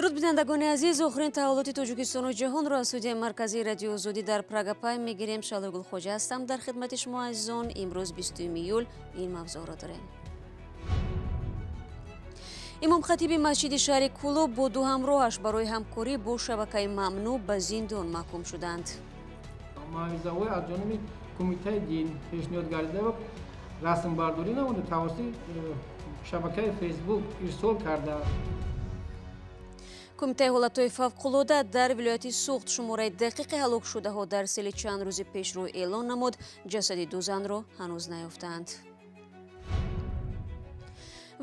Дуруд, бинандагони азиз. Охирин таҳаввулоти Тоҷикистону ҷаҳонро аз студияи марказии Радиои Озодӣ дар Прага пай мегирем. Шаҳлои Гулхоҷа ҳастам дар хидмати шумо, азизон. Имрӯз 20 июл ин мавзӯъро дорем. Имомхатиби масҷиди шаҳри Кӯлоб бо ду ҳамроҳаш барои ҳамкорӣ бо шабакаи мамнӯъ ба зиндон маҳкум шуданд. Мавъизаҳои аз ҷониби кумитаи дин пешниҳод гардида ва расмбардорӣ намуда тавассути шабакаи Фейсбук ирсол кардааст. Кумитаи ҳолатҳои фавқулода дар вилояти Суғд шумораи дақиқи ҳалокшудаҳо дар сели чанд рӯзи пешрӯ эълон намуд. Ҷасади ду занро ҳанӯз наёфтаанд.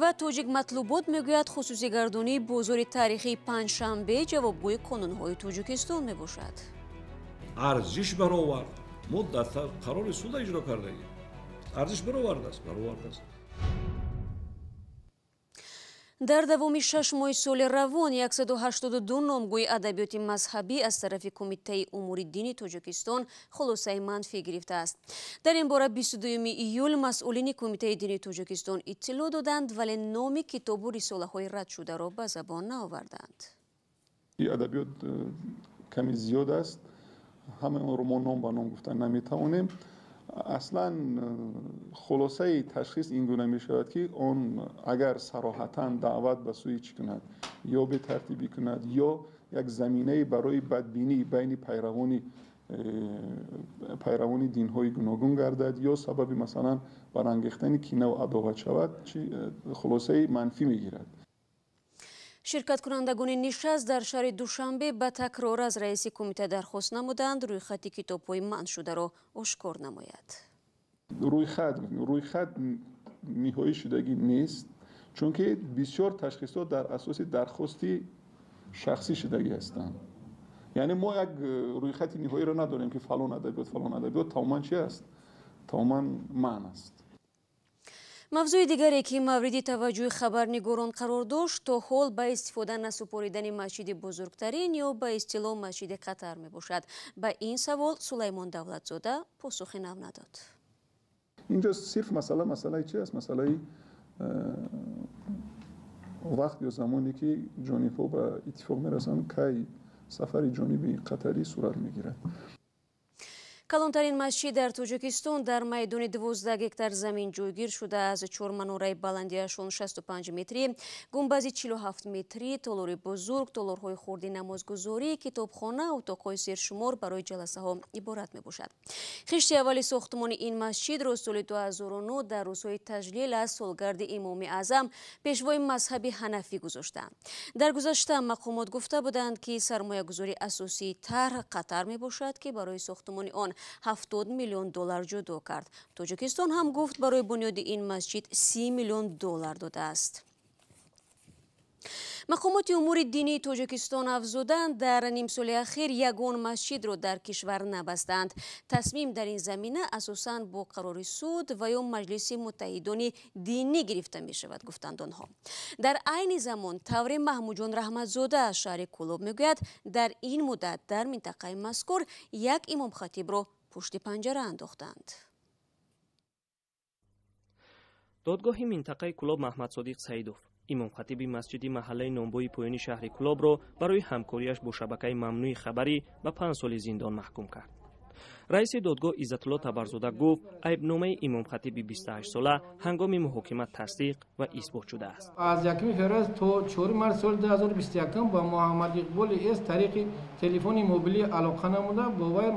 Ва Тоҷик Матлубот мегӯяд, хусусигардонии бозори таърихии Панҷшанбе ҷавобгӯи қонунҳои Тоҷикистон мебошад. Арзиш баровард. Мо дар қарори суда иҷро кардаем. Арзиш баровардааст, баровардааст. Дар давоми 6 моҳи соли равон 182 номгӯи адабиёти мазҳабӣ аз тарафи Кумитаи умури дини Тоҷикистон хулосаи манфӣ гирифтааст. Дар ин бора 22 июл масъулини Кумитаи дини Тоҷикистон иттилоъ доданд, вале номи китобу рисолаҳои радшударо ба забон наоварданд. Адабиёт ками зиёд аст, ҳамаи онро мо ном ба ном гуфта наметавонем. Аслан хулосаи ташхис ин гуна мешавад, ки он агар сароҳатан даъват ба сӯи чӣ кунад, ё бетартибӣ кунад, ё як заминае барои бадбинӣ байни пайравони динҳои гуногун гардад, ё сабаби масалан барангехтани кинаву адоват шавад, чи хулосаи манфӣ мегирад. Ширкаткунандагони нишаст дар шаҳри Душанбе ба такрор аз раиси кумита дархост намуданд рӯйхати китобҳои манъшударо ошкор намояд. Рӯйхат ниҳоӣ шудагӣ нест, чунки бисёр ташхисҳо дар асоси дархости шахсӣ шудагӣ ҳастанд. Яъне мо як рӯйхати ниҳоиро надорем, ки фалон адабиёт, фалон адабиёт тамоман чи аст, тамоман манъ аст. Мавзӯи дигаре, ки мавриди таваҷҷӯҳи хабарнигорон қарор дошт, то ҳол ба истифода насупоридани масҷиди бузургтарин ё ба истилоҳ масҷиди Қатар мебошад. Ба ин савол Сулаймон Давлатзода посухи нав надод. Инҷо сирф масъала масъалаи чи аст? Масъалаи вақт ё замоне, ки ҷонибҳо ба иттифоқ мерасанд, кай сафари ҷониби қатарӣ сурат мегирад. Калонтарин масҷид дар Тоҷикистон дар майдони 12 гектар замин ҷойгир шуда, аз чор манораи баландиашон 65 метрӣ, гумбази 47 метрӣ, толори бузург, толорҳои хурди намозгузорӣ, китобхона, утоқҳои сершумор барои ҷаласаҳо иборат мебошад. Хишти аввали сохтмони ин масҷидро соли 2009 дар рӯзҳои таҷлил аз солгарди Имоми Аъзам, пешвои мазҳаби ҳанафӣ, гузоштанд. Дар гузашта мақомот гуфта буданд, ки сармоягузори асосии тарҳ Қатар мебошад, ки барои сохтмони он 70 миллион доллар ҷудо кард. Тоҷикистон ҳам гуфт, барои бунёди ин масҷид 30 миллион доллар додааст. Мақомоти умури динии Тоҷикистон афзуданд, дар нимсоли ахир ягон масҷидро дар кишвар набастанд. Тасмим дар ин замина асосан бо қарори суд ва ё маҷлиси муттаҳидони динӣ гирифта мешавад, гуфтанд онҳо. Дар айни замон тавре Маҳмудҷон Раҳматзода аз шаҳри Кӯлоб мегӯяд, дар ин муддат дар минтақаи мазкур як имомхатибро пушти панҷара андохтанд. Додгоҳи минтақаи Кӯлоб Маҳмадсодиқ Саидов, имомхатиби масҷиди маҳаллаи Номбои поёни шаҳри Кӯлобро барои ҳамкориаш бо шабакаи мамнӯи хабарӣ ба 5 соли зиндон маҳкум кард. Раиси додгоҳ Иззатулло Табарзода гуфт, айбномаи имомхатиби 28сола ҳангоми муҳокима тасдиқ ва исбот шудааст. Аз 1 феврал то 4 март соли 2021 ба Муҳаммад Иқболи С тариқи телефони мобилӣ алоқа намуда, бо вай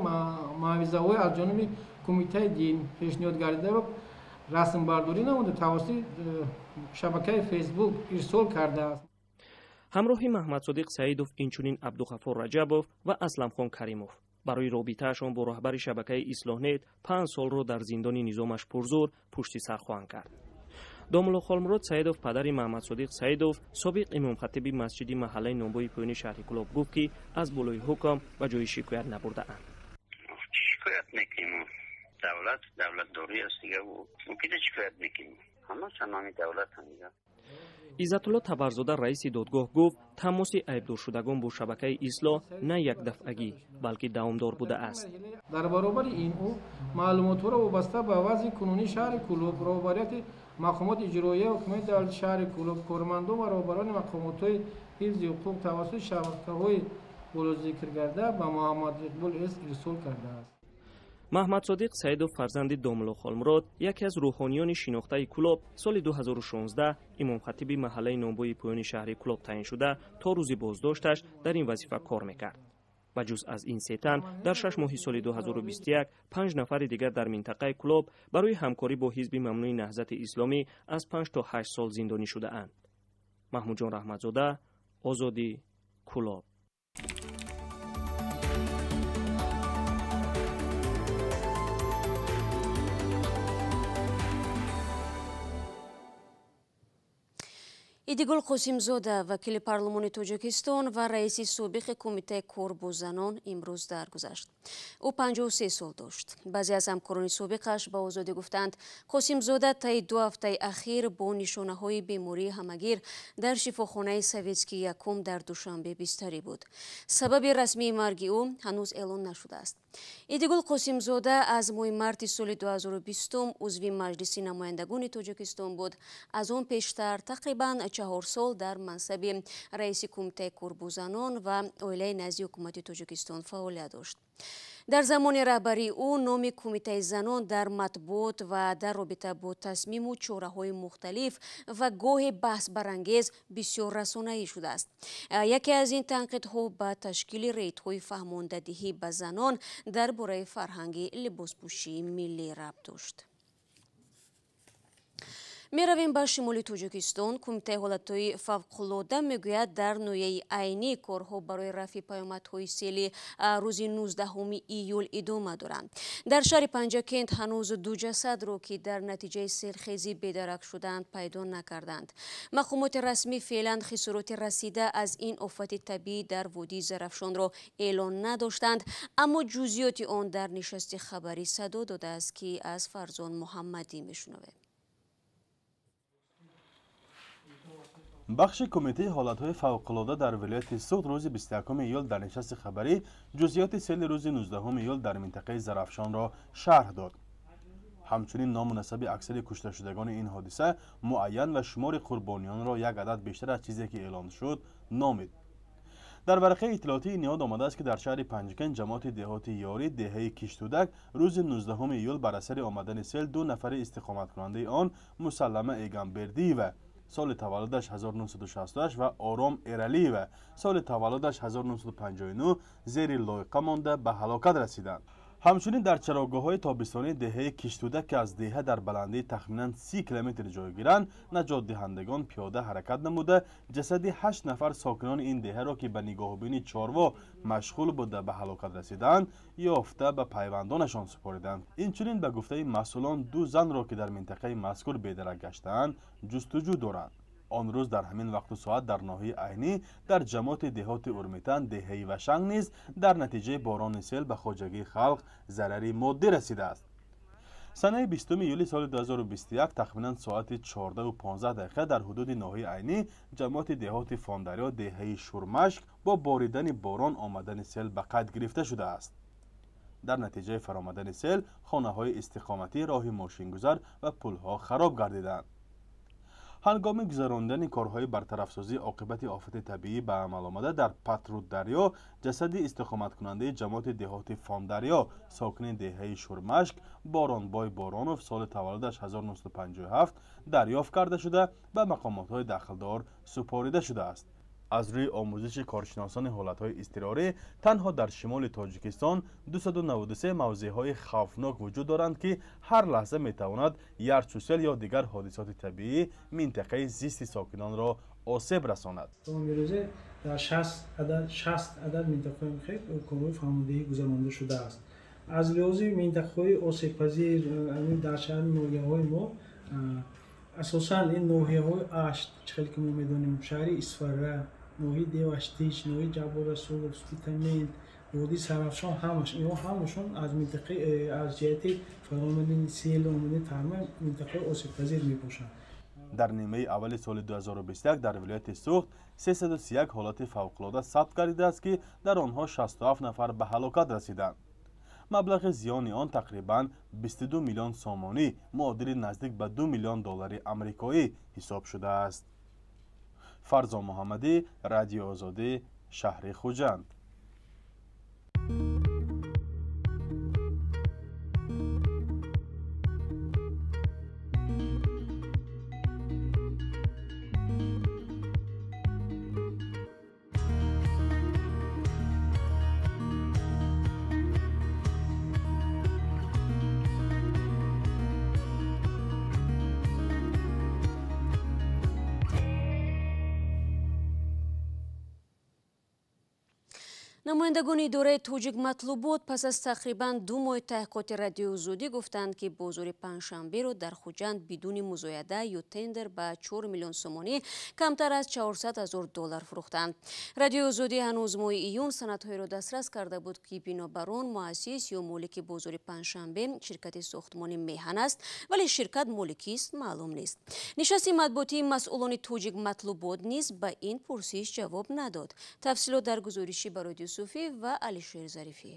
мавъизаҳои аз ҷониби кумитаи дин пешниҳод гардида ва расмбардорӣ намуда тавассути шабакаи Фейсбук ирсол кардааст. Ҳамроҳи Маҳмадсодиқ Саидов инчунин Абдуғаффор Раҷабов ва Асламхон Каримов барои робитаашон бо роҳбари шабакаи Ислоҳнет 5 солро дар зиндони низомаш пурзур пушти сар хоҳанд кард. Домулло Холмурод Саидов, падари Маҳмадсодиқ Саидов, собиқ имомхатиби масҷиди маҳаллаи Номбои поёни шаҳри Кӯлоб, гуфт, ки аз болои ҳукм ба ҷои шикоят набурдаанд. Шикоят мекунем. Давлат давлатдорӣ аст дига, мо кида шикоят мекунем? Ҳама самами давлат ҳам дига. Иззатулло Табарзода, раиси додгоҳ, гуфт, тамоси айбдоршудагон бо шабакаи Ислоҳ на якдафъагӣ, балки давомдор будааст. Дар баробари ин, ӯ маълумотҳоро вобаста ба вазъи кунунии шаҳри Кӯлоб, роҳбарияти мақомоти иҷроия ҳукумати давлати шаҳри Кӯлоб, кормандон ва роҳбарони мақомотҳои ҳифзи ҳуқуқ тавассути шабакаҳои болозикргарда ба Муҳаммад Иқбол С ирсол кардааст. Маҳмадсодиқ Саидов, фарзанди Домулло Холмурод, яке аз рӯҳониёни шинохтаи Кӯлоб, соли 2016 имомхатиби маҳаллаи Номбои поёни шаҳри Кӯлоб таъин шуда, то рӯзи боздошташ дар ин вазифа кор мекард. Ба ҷуз аз ин се тан, дар 6 моҳи соли 2021 панҷ нафари дигар дар минтақаи Кӯлоб барои ҳамкорӣ бо ҳизби мамнӯи Наҳзати Исломӣ аз 5 то 8 сол зиндонӣ шудаанд. Маҳмудҷон Раҳматзода, Озодӣ, Кӯлоб. Идигул Қосимзода, вакили парлумони Тоҷикистон ва раиси собиқи кумитаи кор бо занон, имрӯз даргузашт. Ӯ 53 сол дошт. Баъзе аз ҳамкорони собиқаш ба Озодӣ гуфтанд, Қосимзода таи 2 ҳафтаи ахир бо нишонаҳои бемории ҳамагир дар шифохонаи Советский якум дар Душанбе бистарӣ буд. Сабаби расмии марги ӯ ҳанӯз эълон нашудааст. Идигул Қосимзода аз моҳи марти соли 2020 узви Маҷлиси намояндагони Тоҷикистон буд. Аз он пештар тақрибан 4 сол дар мансаби раиси кумитаи кор бо занон ва оилаи назди ҳукумати Тоҷикистон фаъолият дошт. Дар замони раҳбарии ӯ номи кумитаи занон дар матбуот ва дар робита бо тасмиму чораҳои мухталиф ва гоҳе баҳсбарангез бисёр расонаӣ шудааст. Яке аз ин танқидҳо ба ташкили рейдҳои фаҳмондадиҳӣ ба занон дар бораи фарҳанги либоспӯшии миллӣ рабт дошт. Меравем ба шимоли Тоҷикистон. Кумитаи ҳолатҳои фавқулода мегӯяд, дар ноҳияи Айнӣ корҳо барои рафъи паёмадҳои сели рӯзи 19 июл идома доранд. Дар шаҳри Панҷакент ҳанӯз 2 ҷасадро, ки дар натиҷаи селхезӣ бедарак шудаанд, пайдо накарданд. Мақомоти расмӣ феълан хисороти расида аз ин офати табиӣ дар водии Зарафшонро эълон надоштанд, аммо ҷузъиёти он дар нишасти хабарӣ садо додааст, ки аз Фарзон Муҳаммадӣ мешунавем. Бахши кумитаи ҳолатҳои фавқулода дар вилояти Суғд рӯзи 21 июл дар нишасти хабарӣ ҷузъиёти сели рӯзи 19 июл дар минтақаи Зарафшонро шарҳ дод. Ҳамчунин ному насаби аксари кушташудагони ин ҳодиса муайян ва шумори қурбониёнро як адад бештар аз чизе ки эълон шуд номид. Дар варақаи иттилоотии ниҳод омадааст, ки дар шаҳри Панҷакент, ҷамоати деҳоти Ёрӣ, деҳаи Киштудак рӯзи 19 июл бар асари омадани сел 2 нафари истиқоматкунандаи он, Мусаллама Эгамбердиева, соли таваллудаш 1968, ва Ором Эралиева, соли таваллудаш 1959, зери лойқа монда ба ҳалокат расиданд. Ҳамчунин дар чарогоҳҳои тобистонии деҳаи Киштуда, ки аз деҳа дар баландии тахминан 30 километр ҷойгиранд, наҷотдиҳандагон пиёда ҳаракат намуда ҷасади 8 нафар сокинони ин деҳаро, ки ба нигоҳубини чорво машғул буда ба ҳалокат расидаанд, ёфта ба пайвандонашон супориданд. Инчунин ба гуфтаи масъулон, 2 занро, ки дар минтақаи мазкур бедарак гаштаанд, ҷустуҷӯ доранд. Он рӯз дар ҳамин вақту соат дар ноҳияи Айнӣ, дар ҷамоати деҳоти Урмитан, деҳаи Вашанг низ дар натиҷаи борони сел ба хоҷагии халқ зарари моддӣ расидааст. Санаи 20 июли соли 2021 тахминан соати 14:15 дар ҳудуди ноҳияи Айнӣ, ҷамоати деҳоти Фондарё, деҳаи Шурмашк бо боридани борон омадани сел ба қайд гирифта шудааст. Дар натиҷаи фаромадани сел хонаҳои истиқоматӣ, роҳи мошингузар ва пулҳо хароб гардиданд. Ҳангоми гузарондани корҳои бартарафсозии оқибати офати табиӣ ба амал омада дар Патруддарё ҷасади истиқоматкунандаи ҷамоати деҳоти Фондарё, сокини деҳаи Шурмашк, Боронбой Боронов, соли таваллудаш 1957, дарёфт карда шуда ба мақомотҳои дахлдор супорида шудааст. Аз рӯи омӯзиши коршиносони ҳолатҳои изтирорӣ, танҳо дар шимоли Тоҷикистон 293 мавзеъҳои хавфнок вуҷуд доранд, ки ҳар лаҳза метавонад ярчусел ё дигар ҳодисоти табиӣ минтақаи зисти сокинонро осеб расонад. То имрӯзе дар 60 адад минтақаҳои корҳои фаҳмондиҳӣ гузаронида шудааст. Аз лиҳози минтақаҳои осебпазир дар шаҳри ноҳияҳои мо, асосан ин ноҳияҳои Ашт, чӣ хеле ки мо медонем, шаҳри Исфара, ноҳияи Деваштич, ноҳияи Ҷабборрасулов, Спитамен, водии Сарафшон, ҳамаш инҳо ҳамашон аз минтақаи аз ҷиҳати фаромадани сел омадани тарма минтақаи осебпазир мебошанд. Дар нимаи аввали соли 2021 дар вилояти Суғд 331 ҳолати фавқулода сабт гардидааст, ки дар онҳо 67 нафар ба ҳалокат расиданд. Маблағи зиёни он тақрибан 22 миллион сомонӣ, муодили наздик ба 2 миллион доллари амрикоӣ ҳисоб шудааст. Фарзон Муҳаммадӣ, Радиои Озодӣ, шаҳри Хуҷанд. Намояндагони идораи Тоҷик Матлубот пас аз тақрибан 2 моҳи таҳқиқоти Радиои Озодӣ гуфтанд, ки бозори панҷшанберо дар Хуҷанд бидуни музояда ё тендер ба 4 миллион сомонӣ камтар аз 400 ҳазор доллар фурӯхтанд. Радиои Озодӣ ҳанӯз моҳи июн санадҳоеро дастрас карда буд, ки бинобар он муассис ё молики бозори панҷшанбе ширкати сохтмони Меҳан аст, вале ширкат моликист маълум нест. Нишасти матбуотии масъулони Тоҷик Матлубот низ ба ин пурсиш ҷавоб надод. Тафсилот дар гузориши Бароди Юсуфӣ ва Алишер Зарифӣ.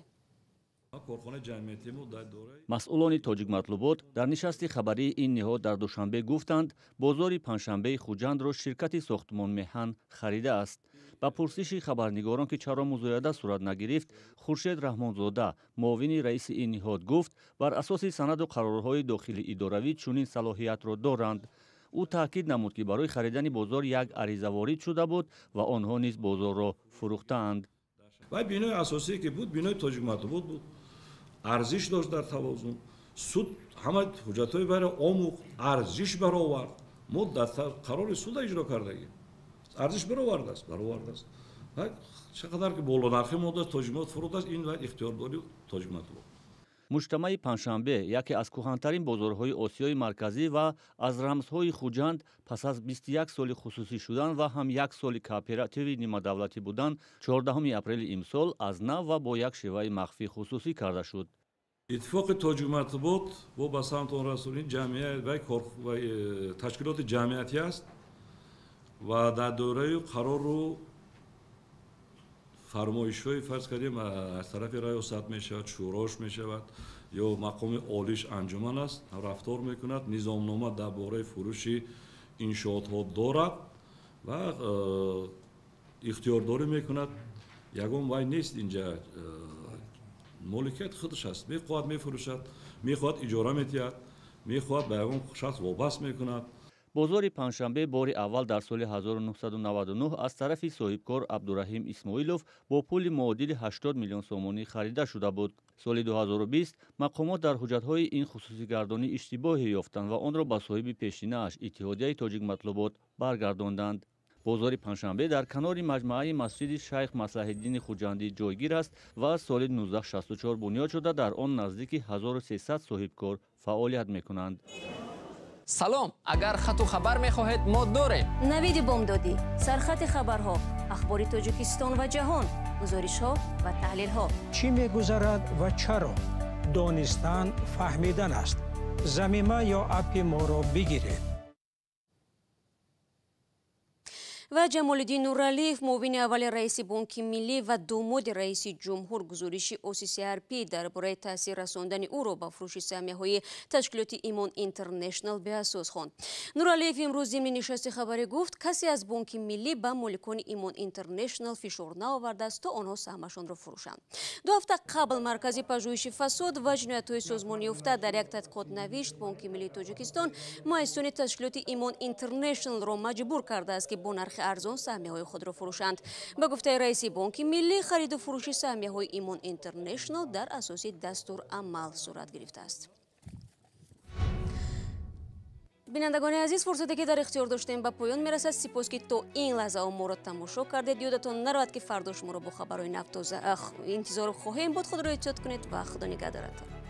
Масъулони Тоҷик Матлубот дар нишасти хабарии ин ниҳод дар Душанбе гуфтанд, бозори панҷшанбеи Хуҷандро ширкати сохтмон Меҳан харидааст. Ба пурсиши хабарнигорон, ки чаро музояда сурат нагирифт, Хуршед Раҳмонзода, муовини раиси ин ниҳод, гуфт бар асоси санаду қарорҳои дохили идоравӣ чунин салоҳиятро доранд. Ӯ таъкид намуд, ки барои харидани бозор як ариза ворид шуда буд ва онҳо низ бозорро фурӯхтаанд. Ва бинои асосие ки буд, бинои Тоҷик Матлубот буд, арзиш дошт дар тавозун. Суд ҳама ҳуҷҷатҳои баро омӯхт, арзиш баровард. Мо дар қарори суда иҷро кардагем. Арзиш баровардааст, баровардааст. Чӣ қадар ки болонархи мондааст, Тоҷик Матлубот фурӯхтааст, ин ва ихтиёрдори Тоҷик Матлубот. Муҷтамаи панҷшанбе яке аз кӯҳантарин бозорҳои Осиёи Марказӣ ва аз рамзҳои Хуҷанд пас аз 21 соли хусусӣ шудан ва ҳам 1 соли кооперативи нимадавлатӣ будан 14 апрели имсол аз нав ва бо як шеваи махфӣ хусусӣ карда шуд. Иттифоқи Тоҷик Матлубот бо ба самт он расонии ҷамъия ва ташкилоти ҷамъиятӣ аст ва дар доираи қарору фармоишҳои фарз кардем аз тарафи раёсат мешавад, шӯрош мешавад ё мақоми олиш анҷуман аст, рафтор мекунад, низомнома дар бораи фурӯши иншоотҳо дорад ва ихтиёрдорӣ мекунад. Ягон вай нест инҷа, моликият худаш аст, мехоҳад мефурӯшад, мехоҳад иҷора медиҳад, мехоҳад ба ягон шахс вобаст мекунад. Бозори панҷшанбе бори аввал дар соли 1999 аз тарафи соҳибкор Абдураҳим Исмоилов бо пули муодили 80 миллион сомонӣ харида шуда буд. Соли 2020 мақомот дар ҳуҷҷатҳои ин хусусигардонӣ иштибоҳе ёфтанд ва онро ба соҳиби пешинааш Иттиҳодияи Тоҷик Матлубот баргардонданд. Бозори панҷшанбе дар канори маҷмӯаи масҷиди Шайх Маслаҳиддини Хуҷандӣ ҷойгир аст ва аз соли 1964 бунёд шуда, дар он наздики 1300 соҳибкор фаъолият мекунанд. Салом, агар хату хабар мехоҳед, мо дорем. Навиди бомдодӣ, сархати хабарҳо, ахбори Тоҷикистон ва ҷаҳон, гузоришҳо ва таҳлилҳо. Чӣ мегузарад ва чаро? Донистан фаҳмидан аст. Замима ё аппи моро бигиред. Ва Ҷамолиддин Нуралиев, муовини аввали раиси Бонки Миллӣ ва домоди раиси ҷумҳур, гузориши ОССРП дар бораи таъсир расондани ӯро ба фурӯши саҳмияҳои ташкилоти Имон Интернешнал беасос хонд. Нуралиев имрӯз зимни нишасти хабарӣ гуфт, касе аз Бонки Миллӣ ба моликони Имон Интернешнал фишор наовардааст, то онҳо саҳмашонро фурӯшанд. 2 ҳафта қабл Маркази пажӯҳиши фасод ва ҷиноятҳои созмонёфта дар як тадқиқот навишт, Бонки Миллии Тоҷикистон муассисони ташкилоти Имон Интернешналро маҷбур кардааст, ки бо нархи арзон саҳмияҳои худро фурӯшанд. Ба гуфтаи раиси Бонки Миллӣ, хариду фурӯши саҳмияҳои Имон Интернешнал дар асоси дастурамал сурат гирифтааст. Бинандагони азиз, фурсате ки дар ихтиёр доштем ба поён мерасад. Сипос, ки то ин лаҳзао моро тамошо кардед. Ёдатон наравад, ки фардо шуморо бо хабарҳои нав тоза интизор хоҳем буд. Худро эҳтиёт кунед ва Худо нигаҳдоратон.